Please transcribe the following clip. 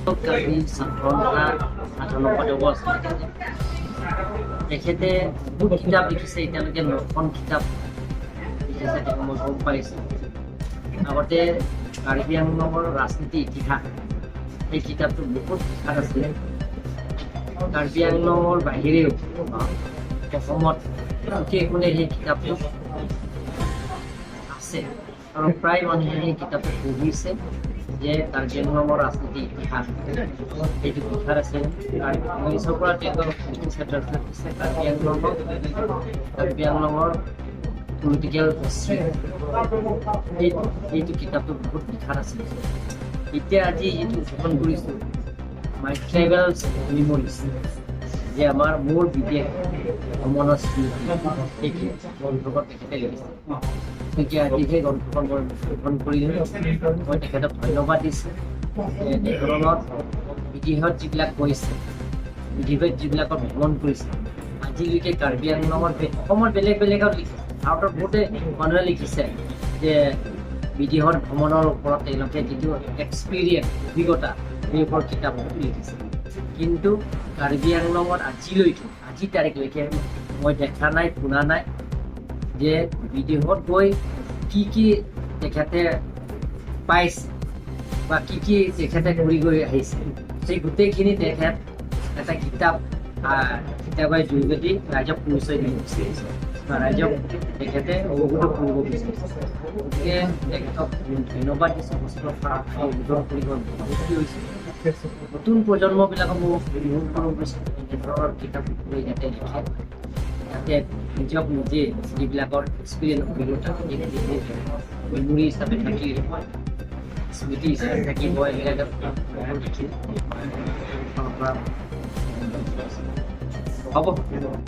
কাৰ্বি ছাত্ৰ সন্থা সাধাৰণ সম্পাদকো আছিলে। তেখেতে বহুত কিতাপ লিখিছে। এতিয়ালৈকে নখন কিতাপ লিখিছে তেওঁ, মই গম পাইছোঁ। আগতে কাৰ্বি আংলঙৰ ৰাজনীতি ইতিহাস, এই কিতাপটো বহুত বিখ্যাত আছিলে। কাৰ্বি আংলঙৰ বাহিৰেও অসমত চুকে কোণে সেই কিতাপটো আছে আৰু প্ৰায় মানুহে সেই কিতাপটো পঢ়িছে যে কাৰ্বি আংলঙৰ ৰাজনীতি ইতিহাস, সেইটো বিখ্যাত আছে। ইংলিছৰ পৰা তেওঁ লিখিছে, ট্ৰান্সলেট কৰিছে কাৰ্বি আংলঙৰ পলিটিকেল হিষ্ট্ৰী। সেইটো কিতাপটো বহুত বিখ্যাত আছিল। এতিয়া আজি যিটো উদ্বোধন কৰিছোঁ, মাই ট্ৰেভেলছ মেমৰিজ, যে আমাৰ মোৰ বিদেশ ভ্ৰমণৰ স্মৃতি, সেই গ্ৰন্থখন তেখেতে লিখিছে। গতিকে আজি সেই গ্ৰন্থখন মই উদ্বোধন কৰিলোঁ। মই তেখেতক ধন্যবাদ দিছোঁ যে এনেধৰণৰ বিদেশত যিবিলাক গৈছে, বিদেশত যিবিলাকত ভ্ৰমণ কৰিছে, আজিলৈকে কাৰ্বি আংলঙত, অসমৰ বেলেগ বেলেগত লিখিছে, ভাৰতৰ বহুতে মানুহে লিখিছে যে বিদেশত ভ্ৰমণৰ ওপৰত তেওঁলোকে যিটো এক্সপিৰিয়েঞ্চ, অভিজ্ঞতা, সেই ওপৰত কিতাপ বহুতো লিখিছে। কিন্তু কাৰ্বি আংলঙত আজিলৈকে, আজি তাৰিখলৈকে মই দেখা নাই, শুনা নাই যে বিদেশত গৈ কি কি তেখেতে পাইছে বা কি কি তেখেতে কৰি গৈ আহিছে। সেই গোটেইখিনি তেখেত এটা কিতাপৰ যোগেদি ৰাইজক পৰিচয় দিব বিচাৰিছে বা ৰাইজক তেখেতে অৱগত কৰিব বিচাৰিছে। গতিকে তেখেতক ধন্যবাদ দিছোঁ। উদ্বোধন কৰিব সুখী হৈছে। নতুন প্ৰজন্মবিলাকক মই অনুৰোধ কৰিব বিচাৰোঁ, এনেধৰণৰ কিতাপ লৈ যাতে লিখে, যাতে নিজক নিজে যিবিলাকৰ এক্সপিৰিয়েঞ্চ, অভিজ্ঞতা, মেমৰি হিচাপে থাকি, স্মৃতি হিচাপে থাকিব। এইবিলাক লিখি পৰা হ'ব।